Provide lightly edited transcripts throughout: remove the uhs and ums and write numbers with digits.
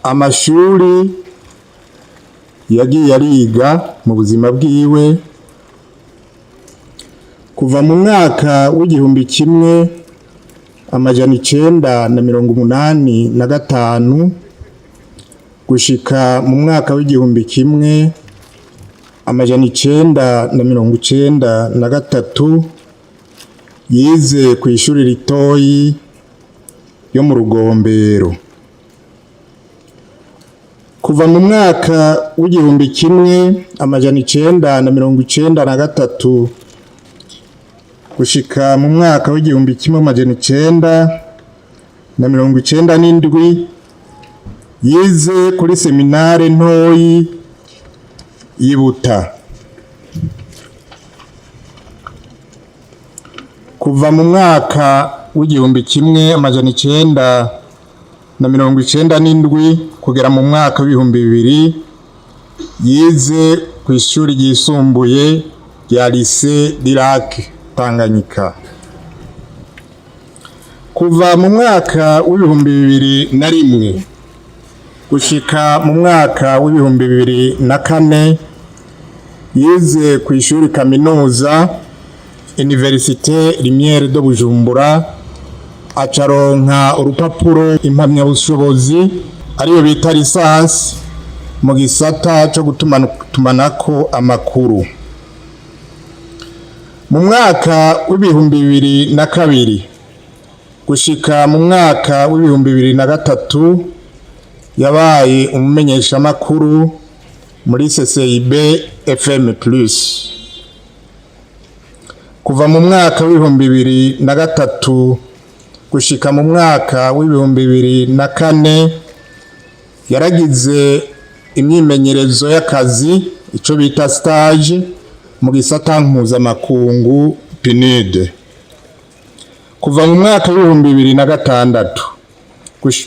Amashuri yagiye ariga mu buzima bwiwe kuva mu mwaka w'1985 gushika mu mwaka w'1993 yize ku ishuri ritoyi yo mu Rugombero. Kuva mu mwaka w'1993 gushika mu mwaka w'1997 yize kuri seminare ntoyi y'Ibuta. Kuva mu mwaka w'1997 kugera mu mwaka w'2000 yize ku ishuri ryisumbuye rya Lycée du Lac Tanganyika. Kuva mu mwaka w'2001 gushika mu mwaka w'2004 yize ku ishuri kaminuza Université Lumière de Bujumbura, acaronka urupapuro impamyabushobozi ariyo bita licence mu gisata cyo gutumatumanako amakuru. Mu mwaka w'2002 gushika mu mwaka w'2003 yabaye umumenyeshamakuru muri CCIB FM Plus. Kuva mu mwaka w'2003 gushika mu mwaka w'2004 yaragize imyimenyerezo y'akazi, ico bita stage, mu gisata mpuzamakungu PNUD. Kuva mu mwaka w'2006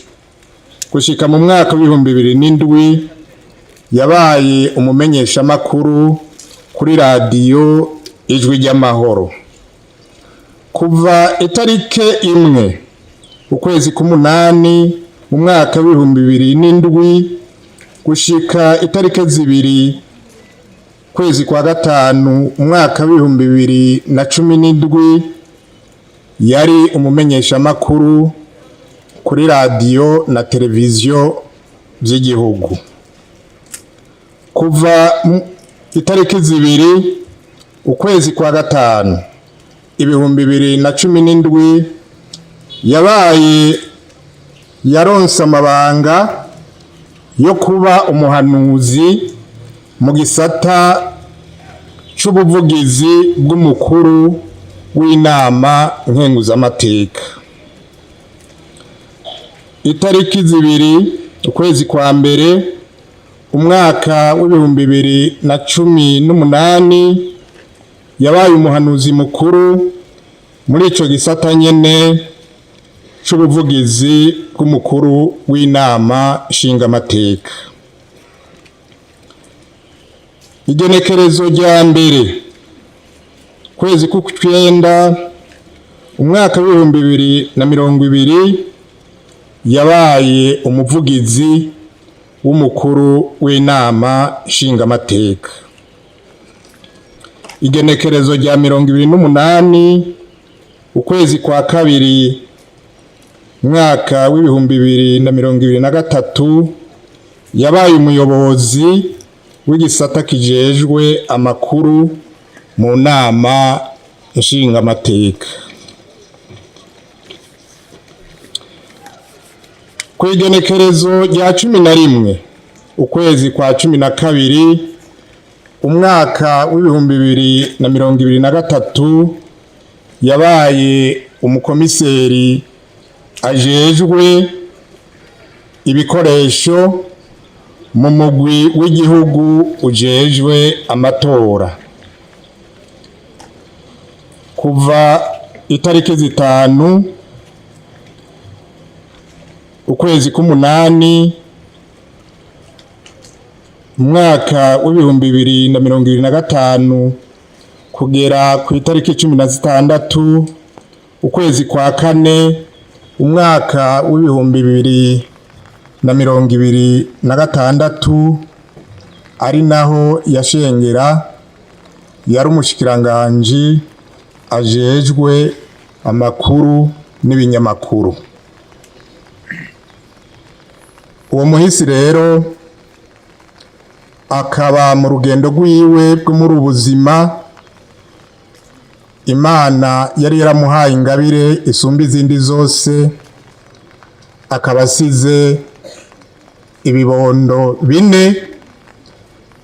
gushika mu mwaka w'2007 yabaye umumenyeshamakuru kuri radiyo Ijwi ry'Amahoro. Kuva itarike 1 ukwezi k'umunani mu mwaka w'2007 gushika itarike 2 kwezi kwa gatanu umwaka w'2017 yari umumenyeshamakuru kuri radiyo na televiziyo by'igihugu. Kuva itariki 2 ukwezi kwa gatanu 2017 yabaye yaronse amabanga yo kuba umuhanuzi mu gisata c'ubuvugizi bw'umukuru w'inama nkenguzamateka. Itariki 2 ukwezi kwa mbere umwaka w'2018 yabaye umuhanuzi mukuru muri ico gisata nyene c'ubuvugizi bw'umukuru w'inama nshingamateka. Igenekerezo rya 1 kwezi k'ukwenda umwaka w'2020 yabaye umuvugizi w'umukuru w'inama nshingamateka. Igenekerezo rya 28 ukwezi kwa kabiri mwaka w'2023 yabaye umuyobozi w'igisata kijejwe amakuru mu nama nshingamateka. Ku igenekerezo rya 11 ukwezi kwa 12 umwaka w'2023 yabaye umukomiseri ajejwe ibikoresho mu mugwi w'igihugu ujejwe amatora. Kuva itariki 5 ukwezi k'umunani umwaka w'2025 kugera ku itariki 16 ukwezi kwa kane umwaka w'ibihumbi bibiri 2026, ari naho yashengera, yari umushikiranganji ajejwe amakuru n'ibinyamakuru. Uwo muhisi rero akaba mu rugendo rwiwe rwo muri ubuzima, Imana yari yaramuhaye ingabire isumba izindi zose, akaba asize ibibondo bine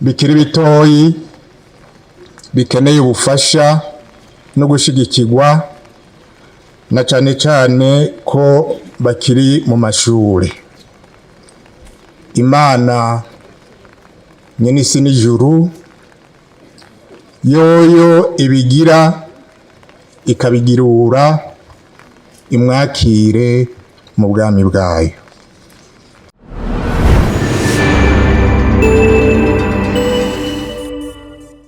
bikiri bitoyi bikeneye ubufasha no gushigikirwa, na cane cane ko bakiri mu mashure. Imana nyene isi n'ijuru, yoyo ibigira ikabigirura, imwakire mu bwami bwayo.